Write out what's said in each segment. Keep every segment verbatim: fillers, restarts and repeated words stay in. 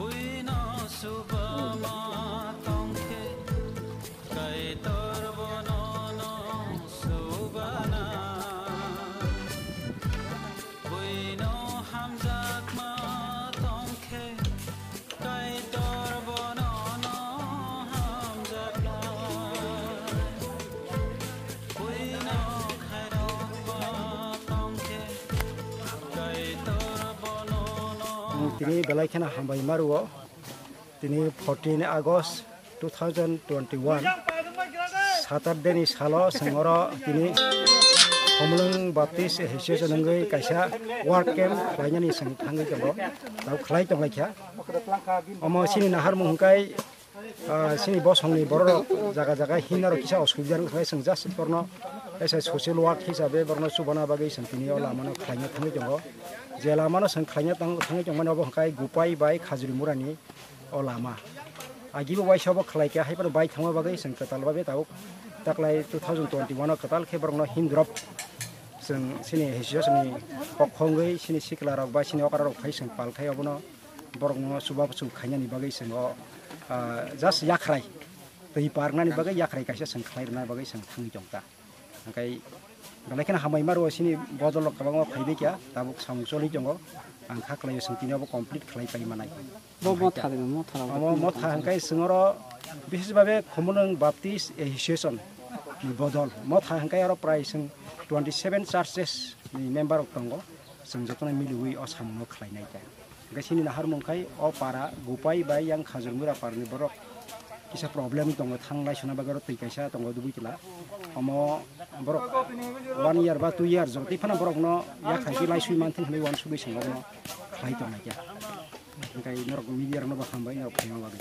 Buino subama tongkhe, Kaitor bonono subana. Buino hamjakma tongkhe, Kaitor bonono hamjakma. Buino khairokma tongkhe, Kaitor bonono. Tini belai kheno hambai mario. Tini fourteen August two thousand twenty-one, Saturday ni salo chwng oro tini Khumulwng Baptist Association wngwi kaisa work camp khlainani chwng thangwi tongo, tabo khlai tonglaikha. Omo chini naharmung hwnkhe, ah, chini bosongni bororok jaga jaga hinarok kisa osubida wngkha, chwng just borno kaisa social work hisabe borno chubana bagwi chwng tini o lamano khlaina thangwi tongo. Je lamano chwng khlaina tang-, thangwi tongmani obo hwnkhe Gupai bai Khajuri Murani o lama. Agibo waisa bo khlai khe, hai phano bai thangma bagwi chwng kwtal babe tabuk taklai two thousand twenty-one o kwtal khe borokno himdrop chwng chini association ni kok khongwi chini sikla rok ba chini okra rok phai chwng pal khai obono borokno chuba chuba khainani bagwi chwng o, ah, just yakhrai twi parnani bagwi yakhrai kaisa chwng khlai rwna bagwi chwng thangwi tong ta. Hwnkhe belai kheno hambai maro chini bodol rok kwbangma phaibai kha, tabuk samung choli tongo. Ang kha khlaio chwng tini obo complete khlai pai manai. Bo motha de, motha rok. Omo motha hwnkhe chwng oro bises babe Khumulwng Baptist Association ni bodol. Motha hwnkhe oro prai chwng twenty seven churches ni member rok tongo. Chwng jotono miliwi o samungno khlainai khe. Hwnkhe chini naharmung khai o para Gupai bai yang Khajurmura parni borok kisa problem tongo, thang lai sona bagwi oro twi kaisa tongo dubui tila. Omo borok one year ba two year jotoi phano borokno yakhai khe lai sui manthin hinwi uansugwi chwng bono khlai tongnai khe. Hwnkhe norok media rokno bo hambai norok phaima bagwi.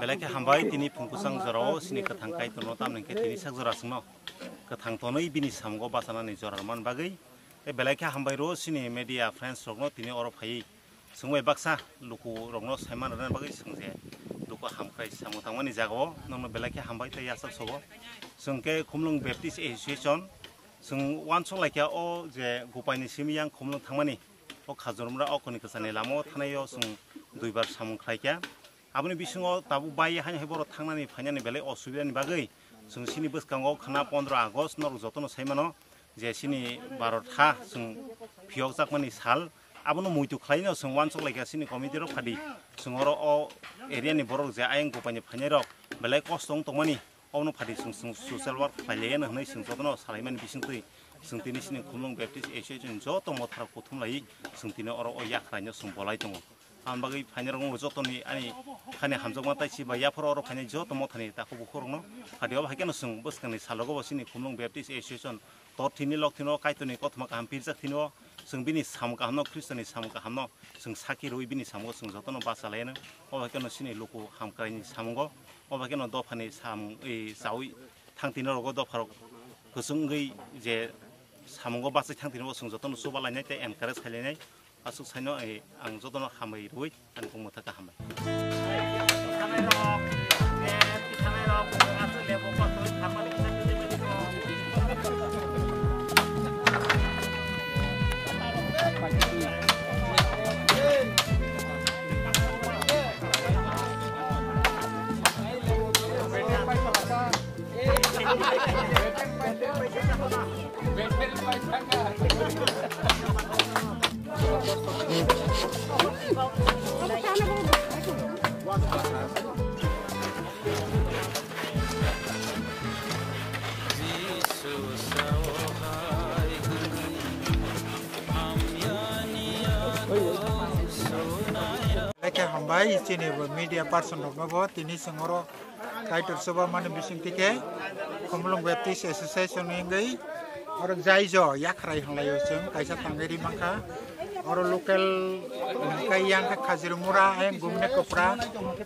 Belai khe hambai tini phungkusang jorao chini kwthang Kaitorno, tamni hwnkhe tini sak jora chwngno kwthang tonwi bini samungo bachanani jora rwmani bagwi. Tei belai khe hambai rwo chini media friends rokno tini oro phaiwi chwng bai baksa luku rokno saiman rwna bagwi chwng je luku hamkrai samung tangmani jagao nokno belai khe hambai tei yachak sobo. Chwng khe Khumulwng Baptist Association chwng uansuk laikha o je Gupaini simi yang Khumulwng thangmani o Khajurmura o koni kwchani lamao thanaio chwng duibar samung khlaikha. Aboni bisingo tabuk bai haino hai borok thangnani phainani belai osubidani bagwi chwng chini bwskango khna pondro August norok jotono sai mano je chini Bharat ha chwng phiyokjakmani sal. Abono muitu khlaino chwng uansuk laikha chini committee rok phadi chwng oro o area ni borok je ayang Gupaini phainai rok belai kosto wng tongmani. Obono phadi chwng, chwng social work khlai laiya hwnwi chwng jotono salaimani bisingtwi chwng tini chini Khumulwng Baptist Association joto motharok kuthum laiwi chwng tini oro o yakhraino chwng bolai tongo. Ang bagwi phainai rok wngkha jotoni ani khani hamjakma tei si bai yaphoro oro phainai joto mothani takhuk bukhuk rokno phadi obo hai kheno chwng bwskangni salogo bo chini Khumulwng Baptist Association tor thini lok thini o Kaitorni kothoma kaham pirjak thini o chwng bini samung kahamno Khristoni samung kahamno chwng sakhi rwui bini samungo chwng jotono bacha laiyano. Obo hai kheno chini luku hamkraini samungo, obo hai kheno dophani samung, e, chaui thang tini rogo dopharok kwchwng wngwi je samungo bachai thang tini bo chwng jotono chuba lainai tei encourage khai lainai. Aswk saino, e, ang jotono hambai rwui ani kok mwthaka hambai. Lekha hambai chini bo media person rokno bo tini chwng oro Kaitor chuba mani bisingtwi khe Khumulwng Baptist Association ni wngwi oro jaijo yakhrai hwnlaio chwng kaisa tangwi ri mankha. Oro local hwnkhe yang khe Khajirmura, ayang Gumne Kopra,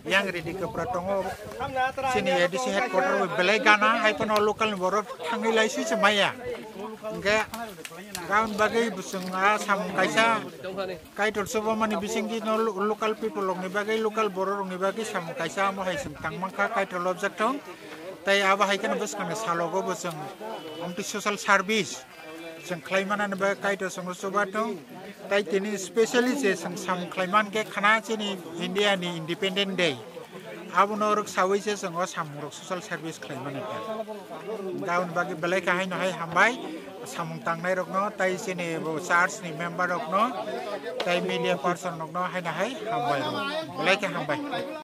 yang Ridi Kopra tongo. Chini A D C headquarter o belai gana, hai phano local ni borok thangwi lai sui se maya. Hwnkhe gaun bagwi bwswng a samung kaisa Kaitor chubamani bisingtwi no lo-, local people rokni bagwi, local borok rokni bagwi samung kaisa amo hai chwng tang mankha, Kaitor lobjak thung. Tai abo hai kheno bwskangni salogo bo chwng amtwi social service chwng khlai manani bagwi Kaitor chwngno chuba thung. Tai tini specially je chwng samung khlai mankhe khana chini India ni Independent Day. Abono rwk sawi se chwng o samung rok social service khlai mani kha. Gaun bagwi belai kha haino hai hambai samung tangnai rokno, tai chini bo church ni member rokno, tai media person rokno haino hai hambai rok. Belai kha hambai.